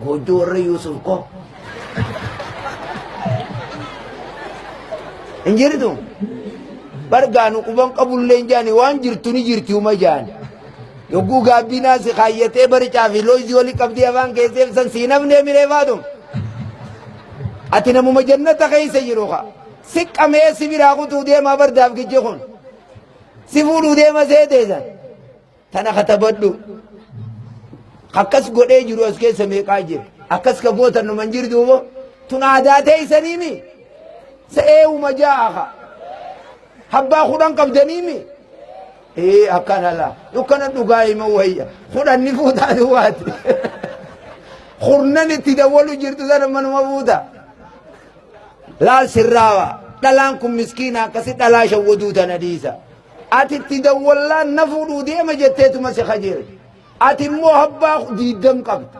Goojjoo warra Yuusuf koo. Hin jirtu. Bargaanu quban qabullee hin jaani waan jirtu ni jirti uma jaani. Yogguu gaabbiinaa si kaayyatee baricaa fi looyzii wali qabdee afaan keessee san sii nafnee miree faatu. Ati namuma jannata keessa jiru ka. Si qamee si biraa kutuu deemaa bardaaf gijji kun. Si fuudhuu deema seeteesan. Tana katabadhu. Akkas godhee jiru as keessa meeqaa jira. Akkas ka gootan numan jirtu moo? Tun aadaa teessaniimi. Se'eewuma ja'a ka. Habbaa 10 qabdaniimi. Ee akkana laa. Dukkana dhugaa hima wayya. 10 ni fuutaa duwwaati. Kurnan itti dawwalu jirtu sana manuma fuuta. Laal sirraawa. Dhalaan kun miskiina akkasi dhalaa shawwaduu tana dhiisa. Ati itti dawwallaan na fuudhuu deema jetteetuma si kajeelti. Ati immoo habbaa diiddam qabda.